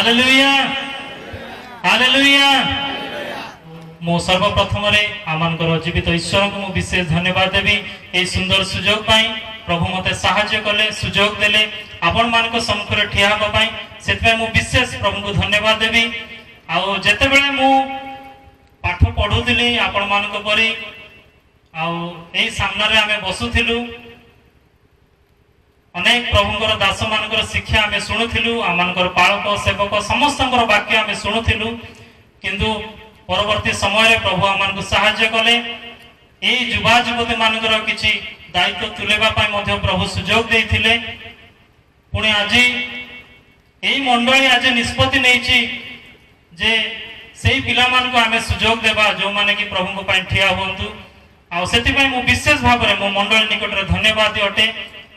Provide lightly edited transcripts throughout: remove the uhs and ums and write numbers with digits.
Hallelujah, hallelujah. ମୁଁ ସର୍ବପ୍ରଥମରେ ଆମମାନଙ୍କର ଜୀବିତ ଈଶ୍ୱରଙ୍କୁ ମୁଁ ବିଶେଷ ଧନ୍ୟବାଦ ଦେବି ଏହି ସୁନ୍ଦର ସୁଯୋଗ ପାଇଁ। ପ୍ରଭୁ ମୋତେ ସାହାଯ୍ୟ କଲେ, ସୁଯୋଗ ଦେଲେ ଆପଣମାନଙ୍କ ସମ୍ମୁଖରେ ଠିଆ ହେବା ପାଇଁ, ସେଥିପାଇଁ ମୁଁ ବିଶେଷ ପ୍ରଭୁଙ୍କୁ ଧନ୍ୟବାଦ ଦେବି। ଆଉ ଯେତେବେଳେ ମୁଁ ପାଠ ପଢ଼ୁଥିଲି ଆପଣମାନଙ୍କ ପରି, ଆଉ ଏଇ ସାମ୍ନାରେ ଆମେ ବସୁଥିଲୁ, ଅନେକ ପ୍ରଭୁଙ୍କର ଦାସମାନଙ୍କର ଶିକ୍ଷା ଆମେ ଶୁଣୁଥିଲୁ, ଆମମାନଙ୍କର ପାଳକ ସେବକ ସମସ୍ତଙ୍କର ବାକ୍ୟ ଆମେ ଶୁଣୁଥିଲୁ। କିନ୍ତୁ ପରବର୍ତ୍ତୀ ସମୟରେ ପ୍ରଭୁ ଆମମାନଙ୍କୁ ସାହାଯ୍ୟ କଲେ, ଏଇ ଯୁବା ଯୁବତୀ ମାନଙ୍କର କିଛି ଦାୟିତ୍ୱ ତୁଲେଇବା ପାଇଁ ମଧ୍ୟ ପ୍ରଭୁ ସୁଯୋଗ ଦେଇଥିଲେ। ପୁଣି ଆଜି ଏଇ ମଣ୍ଡଳୀ ଆଜି ନିଷ୍ପତ୍ତି ନେଇଛି ଯେ ସେଇ ପିଲାମାନଙ୍କୁ ଆମେ ସୁଯୋଗ ଦେବା ଯେଉଁମାନେ କି ପ୍ରଭୁଙ୍କ ପାଇଁ ଠିଆ ହୁଅନ୍ତୁ। ଆଉ ସେଥିପାଇଁ ମୁଁ ବିଶେଷ ଭାବରେ ମୋ ମଣ୍ଡଳୀ ନିକଟରେ ଧନ୍ୟବାଦ ଅଟେ।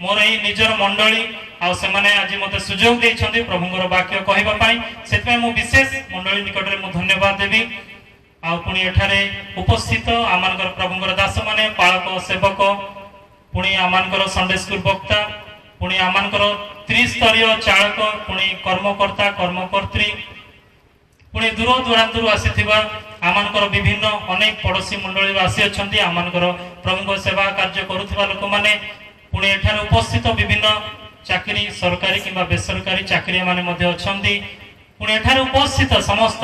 ମୋର ଏଇ ନିଜର ମଣ୍ଡଳୀ, ଆଉ ସେମାନେ ଆଜି ମୋତେ ସୁଯୋଗ ଦେଇଛନ୍ତି ପ୍ରଭୁଙ୍କର ବାକ୍ୟ କହିବା ପାଇଁ, ସେଥିପାଇଁ ମୁଁ ବିଶେଷ ମଣ୍ଡଳୀ ନିକଟରେ ମୁଁ ଧନ୍ୟବାଦ ଦେବି। ଆଉ ପୁଣି ଏଠାରେ ଉପସ୍ଥିତ ଆମମାନଙ୍କର ପ୍ରଭୁଙ୍କର ଦାସମାନେ, ପାଳକ ସେବକ, ପୁଣି ଆମମାନଙ୍କର ସଣ୍ଡେ ସ୍କୁଲ ବକ୍ତା, ପୁଣି ଆମମାନଙ୍କର ତ୍ରିସ୍ତରୀୟ ଚାଳକ, ପୁଣି କର୍ମକର୍ତ୍ତା କର୍ମକର୍ତ୍ରୀ, ପୁଣି ଦୂର ଦୂରାନ୍ତରୁ ଆସିଥିବା ଆମମାନଙ୍କର ବିଭିନ୍ନ ଅନେକ ପଡ଼ୋଶୀ ମଣ୍ଡଳୀରୁ ଆସିଅଛନ୍ତି ଆମମାନଙ୍କର ପ୍ରଭୁଙ୍କ ସେବା କାର୍ଯ୍ୟ କରୁଥିବା ଲୋକମାନେ, ପୁଣି ଏଠାରେ ଉପସ୍ଥିତ ବିଭିନ୍ନ ଚାକିରି ସରକାରୀ କିମ୍ବା ବେସରକାରୀ ଚାକିରିଆମାନେ ମଧ୍ୟ ଅଛନ୍ତି। ପୁଣି ଏଠାରେ ଉପସ୍ଥିତ ସମସ୍ତ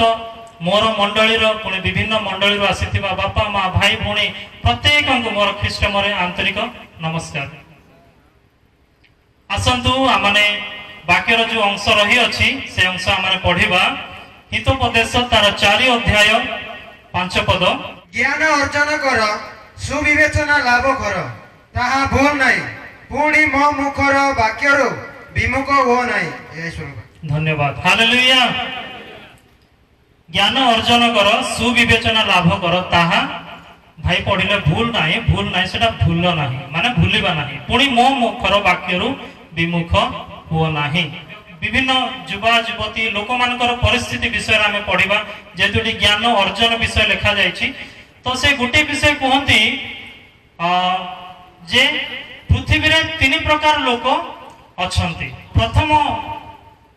ମୋର ମଣ୍ଡଳୀର, ପୁଣି ବିଭିନ୍ନ ମଣ୍ଡଳୀରୁ ଆସିଥିବା ବାପା ମା ଭାଇ ଭଉଣୀ ପ୍ରତ୍ୟେକଙ୍କୁ ମୋର ଖ୍ରୀଷ୍ଟମରେ ଆନ୍ତରିକ ନମସ୍କାର। ଆସନ୍ତୁ ଆମମାନେ ବାକ୍ୟର ଯୋଉ ଅଂଶ ରହିଅଛି ସେ ଅଂଶ ଆମେ ପଢିବା। ହିତୋପଦେଶ ତାର 4 ଅଧ୍ୟାୟ 5 ପଦ। ଜ୍ଞାନ ଅର୍ଜନ କର, ସୁବିବେଚନା ଲାଭ କର, ତାହା ଭୁଲ ନାହିଁ, ପୁଣି ମୋ ମୁଖର ବାକ୍ୟରୁ ବିମୁଖ ହୁଅ ନାହିଁ। ଧନ୍ୟବାଦ, ହାଲେଲୁୟା। ଜ୍ଞାନ ଅର୍ଜନ କର, ସୁବିବେଚନା ଲାଭ କର, ତାହା ଭାଇ ପଢିଲେ ଭୁଲ ନାହିଁ, ଭୁଲ ନାହିଁ, ସେଟା ଭୁଲ ନାହିଁ ମାନେ ଭୁଲିବା ନାହିଁ, ପୁଣି ମୋ ମୁଖର ବାକ୍ୟରୁ ବିମୁଖ ହୁଅ ନାହିଁ। ବିଭିନ୍ନ ଯୁବା ଯୁବତୀ ଲୋକମାନଙ୍କର ପରିସ୍ଥିତି ବିଷୟରେ ଆମେ ପଢିବା, ଯେହେତୁ ଏଠି ଜ୍ଞାନ ଅର୍ଜନ ବିଷୟ ଲେଖାଯାଇଛି। ତ ସେ ଗୋଟିଏ ବିଷୟ କୁହନ୍ତି ଯେ ପୃଥିବୀରେ 3 ପ୍ରକାର ଲୋକ ଅଛନ୍ତି। ପ୍ରଥମ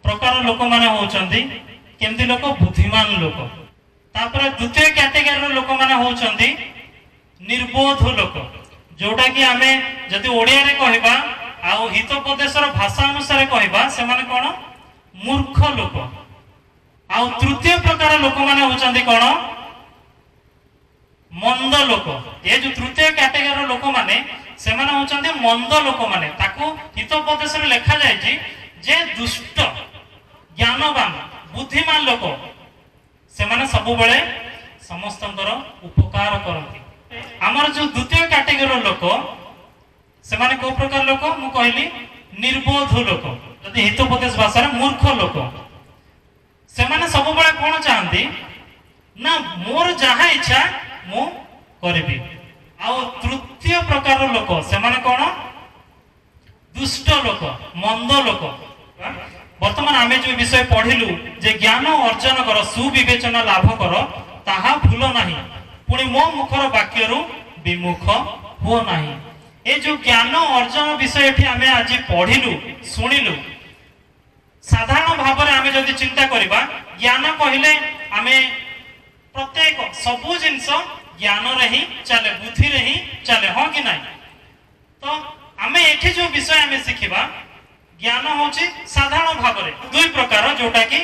ପ୍ରକାର ଲୋକମାନେ ହଉଛନ୍ତି କେମିତି ଲୋକ? ବୁଦ୍ଧିମାନ ଲୋକ। ତାପରେ ଦ୍ୱିତୀୟ କ୍ୟାଟେଗୋରୀର ଲୋକମାନେ ହଉଛନ୍ତି ନିର୍ବୋଧ ଲୋକ, ଯୋଉଟା କି ଆମେ ଯଦି ଓଡ଼ିଆରେ କହିବା ଆଉ ହିତୋପଦେଶର ଭାଷା ଅନୁସାରେ କହିବା, ସେମାନେ କଣ? ମୂର୍ଖ ଲୋକ। ଆଉ ତୃତୀୟ ପ୍ରକାର ଲୋକମାନେ ହଉଛନ୍ତି କଣ? ମନ୍ଦ ଲୋକ। ଏ ଯୋଉ ତୃତୀୟ କ୍ୟାଟେଗୋରୀର ଲୋକମାନେ, ସେମାନେ ହଉଛନ୍ତି ମନ୍ଦ ଲୋକମାନେ। ତାକୁ ହିତୋପଦେଶରେ ଲେଖାଯାଇଛି ଯେ ଦୁଷ୍ଟ, ଜ୍ଞାନବାନ, ବୁଦ୍ଧିମାନ ଲୋକ ସେମାନେ ସବୁବେଳେ ସମସ୍ତଙ୍କର ଉପକାର କରନ୍ତି। ଆମର ଯୋଉ ଦ୍ୱିତୀୟ କ୍ୟାଟେଗୋରୀର ଲୋକ, ସେମାନେ କୋଉ ପ୍ରକାର ଲୋକ? ମୁଁ କହିଲି ନିର୍ବୋଧ ଲୋକ, ଯଦି ହିତୋପଦେଶ ଭାଷାରେ ମୂର୍ଖ ଲୋକ। ସେମାନେ ସବୁବେଳେ କଣ ଚାହାନ୍ତି ନା ମୋର ଯାହା ଇଚ୍ଛା ମୁଁ କରିବି। ଆଉ ତୃତୀୟ ପ୍ରକାରର ଲୋକ, ସେମାନେ କଣ? ଦୁଷ୍ଟ ଲୋକ, ମନ୍ଦ ଲୋକ। ବର୍ତ୍ତମାନ ଆମେ ଯୋଉ ବିଷୟ ପଢିଲୁ ଯେ ଜ୍ଞାନ ଅର୍ଜନ କର, ସୁବିବେଚନା ଲାଭ କର, ତାହା ଭୁଲ ନାହିଁ, ପୁଣି ମୋ ମୁଖର ବାକ୍ୟରୁ ବିମୁଖ ହୁଅ ନାହିଁ। ଏ ଯୋଉ ଜ୍ଞାନ ଅର୍ଜନ ବିଷୟ ଏଠି ଆମେ ଆଜି ପଢିଲୁ, ଶୁଣିଲୁ, ସାଧାରଣ ଭାବରେ ଆମେ ଯଦି ଚିନ୍ତା କରିବା, ଜ୍ଞାନ କହିଲେ ଆମେ ପ୍ରତ୍ୟେକ ସବୁ ଜିନିଷ ଜ୍ଞାନରେ ହିଁ ଚାଲେ, ବୁଦ୍ଧିରେ ହିଁ ଚାଲେ, ହଁ କି ନାହିଁ? ତ ଆମେ ଏଠି ଯୋଉ ବିଷୟ ଆମେ ଶିଖିବା, ଜ୍ଞାନ ହଉଛି ସାଧାରଣ ଭାବରେ 2 ପ୍ରକାର, ଯୋଉଟା କି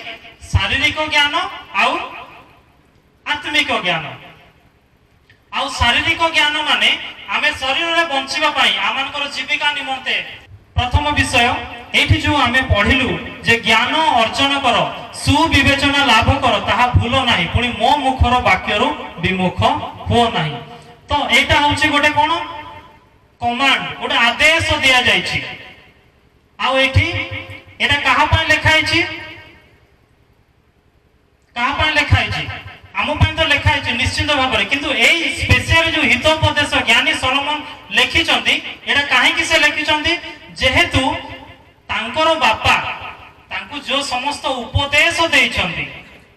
ଶାରୀରିକ ଜ୍ଞାନ ଆଉ ଆତ୍ମିକ ଜ୍ଞାନ। ଆଉ ଶାରୀରିକ ଜ୍ଞାନ ମାନେ ଆମେ ଶରୀରରେ ବଞ୍ଚିବା ପାଇଁ, ଆମମାନଙ୍କର ଜୀବିକା ନିମନ୍ତେ। ପ୍ରଥମ ବିଷୟ ଏଇଠି ଯୋଉ ଆମେ ପଢିଲୁ ଯେ ଜ୍ଞାନ ଅର୍ଜନ କର, ସୁବିବେଚନା ଲାଭ କର, ତାହା ଭୁଲ ନାହିଁ, ପୁଣି ମୋ ମୁଖର ବାକ୍ୟରୁ ବିମୁଖ ହୁଅ ନାହିଁ। ତ ଏଇଟା ହଉଛି ଗୋଟେ କଣ? କମାଣ୍ଡ, ଗୋଟେ ଆଦେଶ ଦିଆଯାଇଛି। ଆଉ ଏଠି ଏଇଟା କାହା ପାଇଁ ଲେଖା ହେଇଛି? କାହା ପାଇଁ ଲେଖା ହେଇଛି? ଆମ ପାଇଁ ତ ଲେଖା ହେଇଛି ନିଶ୍ଚିନ୍ତ ଭାବରେ, କିନ୍ତୁ ଏଇ ସ୍ପେଶିଆଲ ଯୋଉ ହିତୋପଦେଶ ଜ୍ଞାନୀ ସଲୋମନ ଲେଖିଛନ୍ତି, ଏଇଟା କାହିଁକି ସେ ଲେଖିଛନ୍ତି? ଯେହେତୁ ତାଙ୍କର ବାପା ତାଙ୍କୁ ଯୋଉ ସମସ୍ତ ଉପଦେଶ ଦେଇଛନ୍ତି,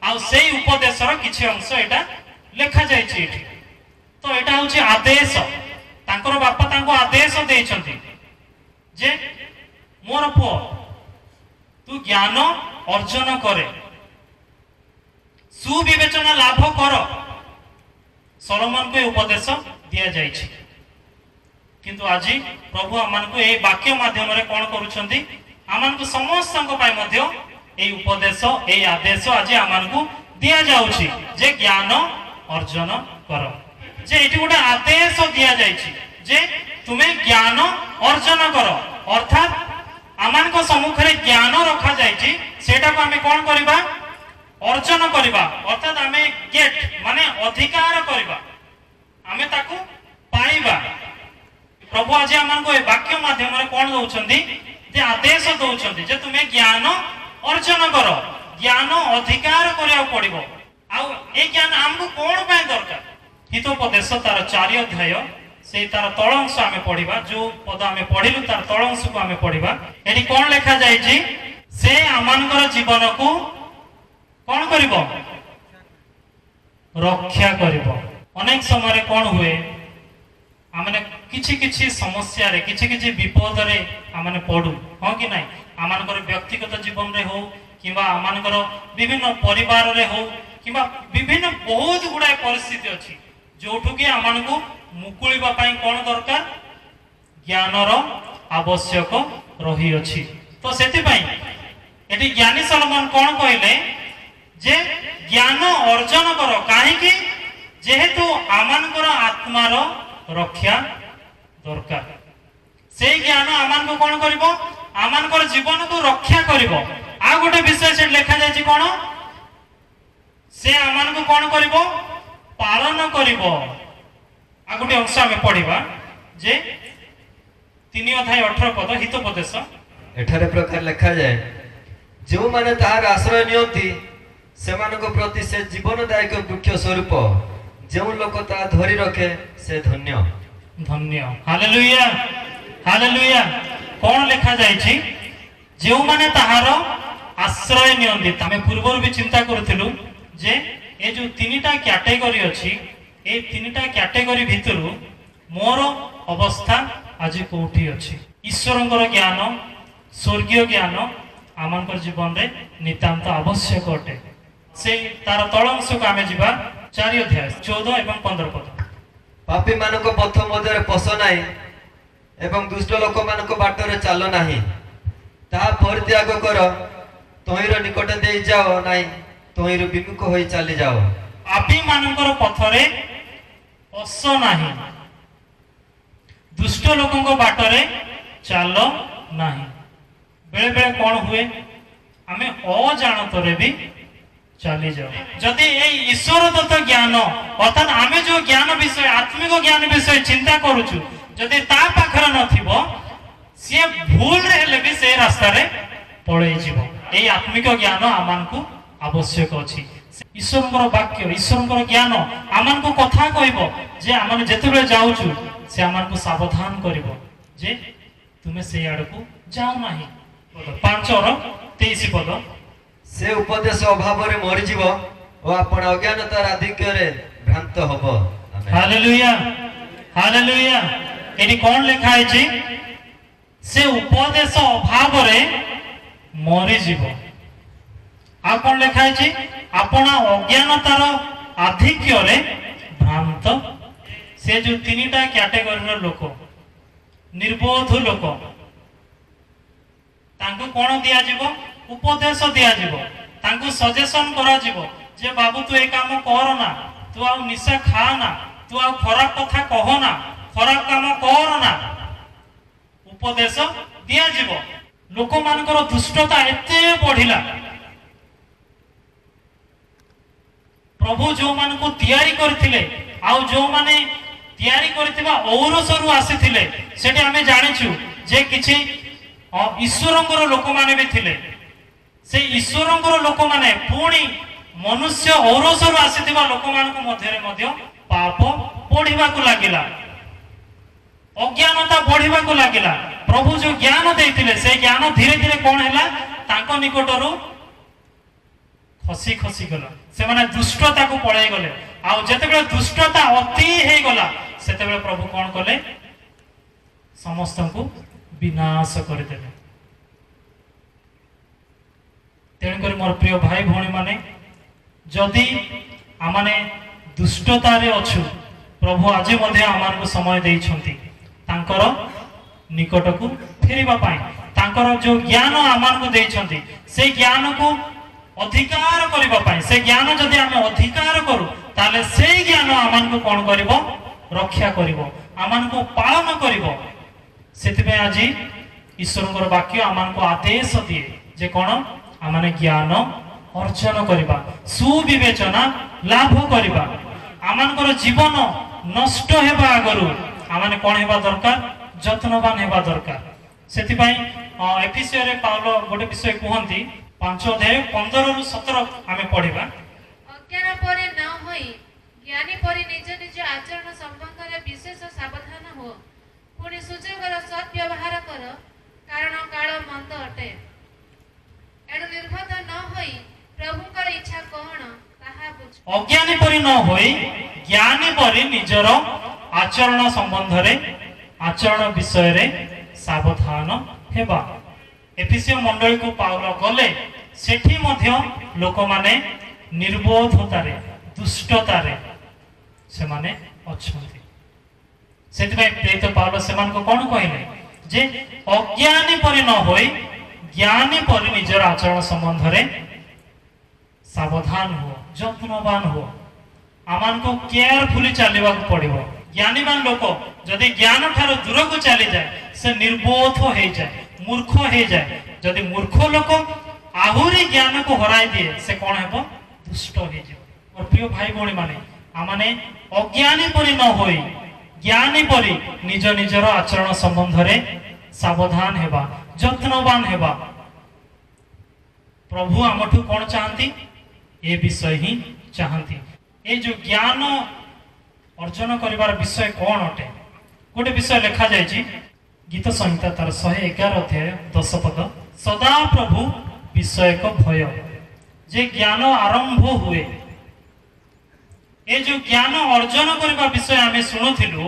ଆଉ ସେଇ ଉପଦେଶର କିଛି ଅଂଶ ଏଇଟା ଲେଖାଯାଇଛି ଏଠି। ତ ଏଇଟା ହଉଛି ଆଦେଶ, ତାଙ୍କର ବାପା ତାଙ୍କୁ ଆଦେଶ ଦେଇଛନ୍ତି ଯେ ମୋର ପୁଅ ତୁ ଜ୍ଞାନ ଅର୍ଜନ କରେ, ସୁବିବେଚନା ଲାଭ କର। ସଲୋମନକୁ ଏ ଉପଦେଶ ଦିଆଯାଇଛି। କିନ୍ତୁ ଆଜି ପ୍ରଭୁ ଆମମାନଙ୍କୁ ଏଇ ବାକ୍ୟ ମାଧ୍ୟମରେ କଣ କରୁଛନ୍ତି? ଆମମାନଙ୍କୁ ସମସ୍ତଙ୍କ ପାଇଁ ମଧ୍ୟ ଏଇ ଉପଦେଶ, ଏଇ ଆଦେଶ ଆଜି ଆମମାନଙ୍କୁ ଦିଆଯାଉଛି ଯେ ଜ୍ଞାନ ଅର୍ଜନ କର। ଯେ ଏଠି ଗୋଟେ ଆଦେଶ ଦିଆଯାଇଛି ଯେ ତୁମେ ଜ୍ଞାନ ଅର୍ଜନ କର, ଅର୍ଥାତ୍ ଆମମାନଙ୍କ ସମ୍ମୁଖରେ ଜ୍ଞାନ ରଖାଯାଇଛି, ସେଇଟାକୁ ଆମେ କଣ କରିବା? ଅର୍ଜନ କରିବା, ଅର୍ଥାତ୍ ଆମେ ଗେଟ୍ ମାନେ ଅଧିକାର କରିବା, ଆମେ ତାକୁ ପାଇବା। ପ୍ରଭୁ ଆଜି ଆମମାନଙ୍କୁ ଏ ବାକ୍ୟ ମାଧ୍ୟମରେ କଣ ଦଉଛନ୍ତି? ଯେ ଆଦେଶ ଦଉଛନ୍ତି ଯେ ତୁମେ ଜ୍ଞାନ ଅର୍ଜନ କର। ଜ୍ଞାନ ଅଧିକାର କରିବାକୁ ପଡିବ। ଆଉ ଏଇ ଜ୍ଞାନ ଆମକୁ କଣ ପାଇଁ ଦରକାର? ହିତୋପଦେଶ ତାର 4 ଅଧ୍ୟାୟ, ସେଇ ତାର ତଳ ଅଂଶ ଆମେ ପଢିବା। ଯୋଉ ପଦ ଆମେ ପଢିଲୁ, ତାର ତଳ ଅଂଶକୁ ଆମେ ପଢିବା। ଏଠି କଣ ଲେଖାଯାଇଛି? ସେ ଆମମାନଙ୍କର ଜୀବନକୁ କଣ କରିବ? ରକ୍ଷା କରିବ। ଅନେକ ସମୟରେ କଣ ହୁଏ, ଆମେ କିଛି କିଛି ସମସ୍ୟାରେ, କିଛି କିଛି ବିପଦରେ ଆମେ ପଡୁ, ହଁ କି ନାଇଁ? ଆମମାନଙ୍କର ବ୍ୟକ୍ତିଗତ ଜୀବନରେ ହଉ କିମ୍ବା ଆମମାନଙ୍କର ବିଭିନ୍ନ ପରିବାରରେ ହଉ କିମ୍ବା ବିଭିନ୍ନ ବହୁତ ଗୁଡାଏ ପରିସ୍ଥିତି ଅଛି ଯୋଉଠୁ କି ଆମମାନଙ୍କୁ ମୁକୁଳିବା ପାଇଁ କଣ ଦରକାର? ଜ୍ଞାନର ଆବଶ୍ୟକ ରହିଅଛି। ତ ସେଥିପାଇଁ ଏଠି ଜ୍ଞାନୀ ସଲୋମନ କଣ କହିଲେ ଯେ ଜ୍ଞାନ ଅର୍ଜନ କର। କାହିଁକି? ଯେହେତୁ ଆମମାନଙ୍କର ଆତ୍ମାର ରକ୍ଷା ଦରକାର। ସେଇ ଜ୍ଞାନ ଆମମାନଙ୍କୁ କଣ କରିବ? ଆମମାନଙ୍କର ଜୀବନକୁ ରକ୍ଷା କରିବ। ଆଉ ଗୋଟେ ବିଷୟ ସେଠି ଲେଖାଯାଇଛି କଣ? ସେ ଆମମାନଙ୍କୁ କଣ କରିବ? ପାଳନ କରିବ। ଆଉ ଗୋଟେ ଅଂଶ ଆମେ ପଢିବା ଯେ 3 ଅଧ୍ୟାୟ 18 ପଦ, ହିତୋପଦେଶ। ଏଠାରେ ପ୍ରକାର ଲେଖାଯାଏ, ଯେଉଁମାନେ ତାହାର ଆଶ୍ରୟ ନିଅନ୍ତି ସେମାନଙ୍କ ପ୍ରତି ସେ ଜୀବନଦାୟକ ବୃକ୍ଷ ସ୍ୱରୂପ, ଯେଉଁ ଲୋକ ତାହା ଧରି ରଖେ ସେ ଧନ୍ୟ। ଧନ୍ୟ। Hallelujah, hallelujah. କଣ ଲେଖାଯାଇଛି? ଯେଉଁମାନେ ତାହାର ଆଶ୍ରୟ ନିଅନ୍ତି। ଆମେ ପୂର୍ବରୁ ବି ଚିନ୍ତା କରୁଥିଲୁ ଯେ ଏ ଯୋଉ 3ଟା କ୍ୟାଟେଗୋରୀ ଅଛି, ଏଇ 3ଟା କ୍ୟାଟେଗୋରୀ ଭିତରୁ ମୋର ଅବସ୍ଥା ଆଜି କୋଉଠି ଅଛି? ଈଶ୍ୱରଙ୍କର ଜ୍ଞାନ, ସ୍ୱର୍ଗୀୟ ଜ୍ଞାନ ଆମଙ୍କର ଜୀବନରେ ନିତାନ୍ତ ଆବଶ୍ୟକ ଅଟେ। ସେଇ ତାର ତଳ ଅଂଶକୁ ଆମେ ଯିବା, 4 ଅଧ୍ୟାୟ 14 ଏବଂ 15 ପଦ। ପାପୀମାନଙ୍କ ପଥ ମଧ୍ୟରେ ପଶ ନାହିଁ ଏବଂ ଦୁଷ୍ଟ ଲୋକମାନଙ୍କ ବାଟରେ ଚାଲ ନାହିଁ। ତାହା ପରିତ୍ୟାଗ କର, ତହିଁର ନିକଟ ଦେଇ ଯାଅ ନାହିଁ, ତହିଁରୁ ବିମୁଖ ହୋଇ ଚାଲିଯାଅ। ପାପୀମାନଙ୍କର ପଥରେ ପଶ ନାହିଁ, ଦୁଷ୍ଟ ଲୋକଙ୍କ ବାଟରେ ଚାଲ ନାହିଁ। ବେଳେ ବେଳେ କଣ ହୁଏ, ଆମେ ଅଜାଣତରେ ବି ଚାଲିଯାଉ। ଯଦି ଏଇ ଈଶ୍ୱର ଦତ୍ତ ଜ୍ଞାନ, ଅର୍ଥାତ୍ ଆମେ ଯୋଉ ଜ୍ଞାନ ବିଷୟ, ଆତ୍ମିକ ଜ୍ଞାନ ବିଷୟ ଚିନ୍ତା କରୁଛୁ, ଯଦି ତା ପାଖରେ ନଥିବ, ସିଏ ଭୁଲରେ ହେଲେ ବି ସେ ରାସ୍ତାରେ ପଳେଇ ଯିବ। ଏଇ ଆତ୍ମିକ ଜ୍ଞାନ ଆମମାନଙ୍କୁ ଆବଶ୍ୟକ ଅଛି। ଈଶ୍ୱରଙ୍କର ବାକ୍ୟ, ଈଶ୍ୱରଙ୍କର ଜ୍ଞାନ ଆମମାନଙ୍କୁ କଥା କହିବ ଯେ ଆମେ ଯେତେବେଳେ ଯାଉଛୁ, ସେ ଆମମାନଙ୍କୁ ସାବଧାନ କରିବ ଯେ ତୁମେ ସେଇ ଆଡକୁ ଯାଅ ନାହିଁ। 5ର 23 ପଦ। ସେ ଉପଦେଶ ଅଭାବରେ ମରିଯିବ ଓ ଆପଣ ଅଜ୍ଞାନତାର ଆଧିକ୍ୟରେ ଭ୍ରାନ୍ତ ହବ। Hallelujah, hallelujah. ଏଠି କଣ ଲେଖା ହେଇଛି? ସେ ଉପଦେଶ ଅଭାବରେ ମରିଯିବ। ଆଉ କଣ ଲେଖା ହେଇଛି? ଆପଣା ଅଜ୍ଞାନତାର ଆଧିକ୍ୟରେ ଭ୍ରାନ୍ତ। ସେ ଯୋଉ 3ଟା କ୍ୟାଟେଗୋରୀର ଲୋକ, ନିର୍ବୋଧ ଲୋକ, ତାଙ୍କୁ କଣ ଦିଆଯିବ? ଉପଦେଶ ଦିଆଯିବ। ତାଙ୍କୁ ସଜେସନ କରାଯିବ ଯେ ବାବୁ, ତୁ ଏ କାମ କର ନା, ତୁ ଆଉ ନିଶା ଖା ନା, ତୁ ଆଉ ଖରାପ କଥା କହ ନା, ଖରାପ କାମ କର ନା। ଉପଦେଶ ଦିଆଯିବ। ଲୋକମାନଙ୍କର ଦୁଷ୍ଟତା ଏତେ ବଢିଲା, ପ୍ରଭୁ ଯୋଉମାନଙ୍କୁ ତିଆରି କରିଥିଲେ ଆଉ ଯୋଉମାନେ ତିଆରି କରିଥିବା ଔରସରୁ ଆସିଥିଲେ, ସେଠି ଆମେ ଜାଣିଛୁ ଯେ କିଛି ଈଶ୍ୱରଙ୍କର ଲୋକମାନେ ବି ଥିଲେ। ସେ ଈଶ୍ୱରଙ୍କର ଲୋକମାନେ ପୁଣି ମନୁଷ୍ୟ ଔରସରୁ ଆସିଥିବା ଲୋକମାନଙ୍କ ମଧ୍ୟରେ ମଧ୍ୟ ପାପ ବଢିବାକୁ ଲାଗିଲା, ଅଜ୍ଞାନତା ବଢିବାକୁ ଲାଗିଲା। ପ୍ରଭୁ ଯୋଉ ଜ୍ଞାନ ଦେଇଥିଲେ, ସେ ଜ୍ଞାନ ଧୀରେ ଧୀରେ କଣ ହେଲା? ତାଙ୍କ ନିକଟରୁ ଖସି ଖସି ଗଲା। ସେମାନେ ଦୁଷ୍ଟତାକୁ ପଳେଇ ଗଲେ। ଆଉ ଯେତେବେଳେ ଦୁଷ୍ଟତା ଅତି ହେଇଗଲା, ସେତେବେଳେ ପ୍ରଭୁ କଣ କଲେ? ସମସ୍ତଙ୍କୁ ବିନାଶ କରିଦେଲେ। ତେଣୁକରି ମୋର ପ୍ରିୟ ଭାଇ ଭଉଣୀ ମାନେ, ଯଦି ଆମମାନେ ଦୁଷ୍ଟତାରେ ଅଛୁ, ପ୍ରଭୁ ଆଜି ମଧ୍ୟ ଆମମାନଙ୍କୁ ସମୟ ଦେଇଛନ୍ତି ତାଙ୍କର ନିକଟକୁ ଫେରିବା ପାଇଁ। ତାଙ୍କର ଯୋଉ ଜ୍ଞାନ ଆମମାନଙ୍କୁ ଦେଇଛନ୍ତି ସେଇ ଜ୍ଞାନକୁ ଅଧିକାର କରିବା ପାଇଁ। ସେ ଜ୍ଞାନ ଯଦି ଆମେ ଅଧିକାର କରୁ, ତାହେଲେ ସେଇ ଜ୍ଞାନ ଆମମାନଙ୍କୁ କଣ କରିବ? ରକ୍ଷା କରିବ, ଆମମାନଙ୍କୁ ପାଳନ କରିବ। ସେଥିପାଇଁ ଆଜି ଈଶ୍ୱରଙ୍କର ବାକ୍ୟ ଆମମାନଙ୍କୁ ଆଦେଶ ଦିଏ ଯେ କଣ? ଆମମାନେ ଜ୍ଞାନ ଅର୍ଜନ କରିବା, ସୁବିବେଚନା ଲାଭ କରିବା। ଆମମାନଙ୍କର ଜୀବନ ନଷ୍ଟ ହେବା ଆଗରୁ ଆମମାନେ କଣ ହେବା ଦରକାର? ଯତ୍ନବାନ ହେବା ଦରକାର। ସେଥିପାଇଁ ଏଫିସିୟରେ ପାଉଲ ଗୋଟେ ବିଷୟ କୁହନ୍ତି, 5 ଅଧ୍ୟାୟ 15ରୁ 17 ଆମେ ପଢିବା। ଅଜ୍ଞାନ ପରି ନ ହୋଇ ଜ୍ଞାନୀ ପରି ନିଜ ନିଜ ଆଚରଣ ସମ୍ବନ୍ଧରେ ବିଶେଷ ସାବଧାନ ହୁଅ। ପୁଣି ସୁଯୋଗର ସଦ୍ବ୍ୟବହାର କର, କାରଣ କାଳ ମନ୍ଦ ଅଟେ। ଏଣୁ ନିର୍ବୋଧ ନ ହୋଇ ପ୍ରଭୁଙ୍କର ଇଚ୍ଛା କଣ ତାହା ବୁଝ। ଅଜ୍ଞାନୀ ପରି ନ ହୋଇ ଜ୍ଞାନୀ ପରି ନିଜର ଆଚରଣ ସମ୍ବନ୍ଧରେ, ଆଚରଣ ବିଷୟରେ ସାବଧାନ ହେବା। ଏଫିସିୟ ମଣ୍ଡଳୀକୁ ପାଉଲ ଗଲେ, ସେଠି ମଧ୍ୟ ଲୋକମାନେ ନିର୍ବୋଧତାରେ, ଦୁଷ୍ଟତାରେ ସେମାନେ ଅଛନ୍ତି। ସେଥିପାଇଁ ପ୍ରେରିତ ପାଉଲ ସେମାନଙ୍କୁ କଣ କହିଲେ ଯେ ଅଜ୍ଞାନୀ ପରି ନ ହୋଇ ଜ୍ଞାନୀ ପରି ନିଜର ଆଚରଣ ସମ୍ବନ୍ଧରେ ସାବଧାନ ହୁଅ, ଯତ୍ନବାନ ହୁଅ। ଆମମାନଙ୍କୁ କେୟାରଫୁଲି ଚାଲିବାକୁ ପଡିବ। ଜ୍ଞାନୀବାନ ଲୋକ ଯଦି ଜ୍ଞାନ ଠାରୁ ଦୂରକୁ ଚାଲିଯାଏ, ସେ ନିର୍ବୋଧ ହେଇଯାଏ, ମୂର୍ଖ ହେଇଯାଏ। ଯଦି ମୂର୍ଖ ଲୋକ ଆହୁରି ଜ୍ଞାନକୁ ହରାଇ ଦିଏ, ସେ କଣ ହେବ? ଦୁଷ୍ଟ ହେଇଯିବ। ମୋର ପ୍ରିୟ ଭାଇ ଭଉଣୀ ମାନେ, ଆମମାନେ ଅଜ୍ଞାନୀ ପରି ନ ହୋଇ ଜ୍ଞାନୀ ପରି ନିଜ ନିଜର ଆଚରଣ ସମ୍ବନ୍ଧରେ ସାବଧାନ ହେବା, ଯତ୍ନବାନ ହେବା। ପ୍ରଭୁ ଆମଠୁ କଣ ଚାହାନ୍ତି? ଏ ବିଷୟ ହିଁ ଚାହାନ୍ତି। ଏ ଯୋଉ ଜ୍ଞାନ ଅର୍ଜନ କରିବାର ବିଷୟ କଣ ଅଟେ? ଗୋଟେ ବିଷୟ ଲେଖାଯାଇଛି ଗୀତ ସଂହିତା ତାର 111 ଅଧ୍ୟାୟ 10 ପଦ, ସଦାପ୍ରଭୁ ବିଷୟକ ଭୟ, ଯେ ଜ୍ଞାନ ଆରମ୍ଭ ହୁଏ। ଏ ଯୋଉ ଜ୍ଞାନ ଅର୍ଜନ କରିବା ବିଷୟ ଆମେ ଶୁଣୁଥିଲୁ,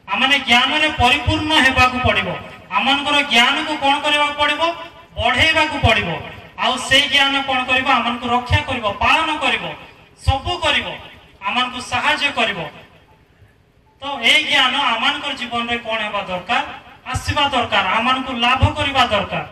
ଆମମାନେ ଜ୍ଞାନରେ ପରିପୂର୍ଣ୍ଣ ହେବାକୁ ପଡିବ। ଆମମାନଙ୍କର ଜ୍ଞାନକୁ କଣ କରିବାକୁ ପଡିବ? ବଢେଇବାକୁ ପଡିବ। ଆଉ ସେଇ ଜ୍ଞାନ କଣ କରିବ? ଆମମାନଙ୍କୁ ରକ୍ଷା କରିବ, ପାଳନ କରିବ, ସବୁ କରିବ, ଆମମାନଙ୍କୁ ସାହାଯ୍ୟ କରିବ। ତ ଏଇ ଜ୍ଞାନ ଆମମାନଙ୍କର ଜୀବନରେ କଣ ହେବା ଦରକାର? ଆସିବା ଦରକାର, ଆମମାନଙ୍କୁ ଲାଭ କରିବା ଦରକାର।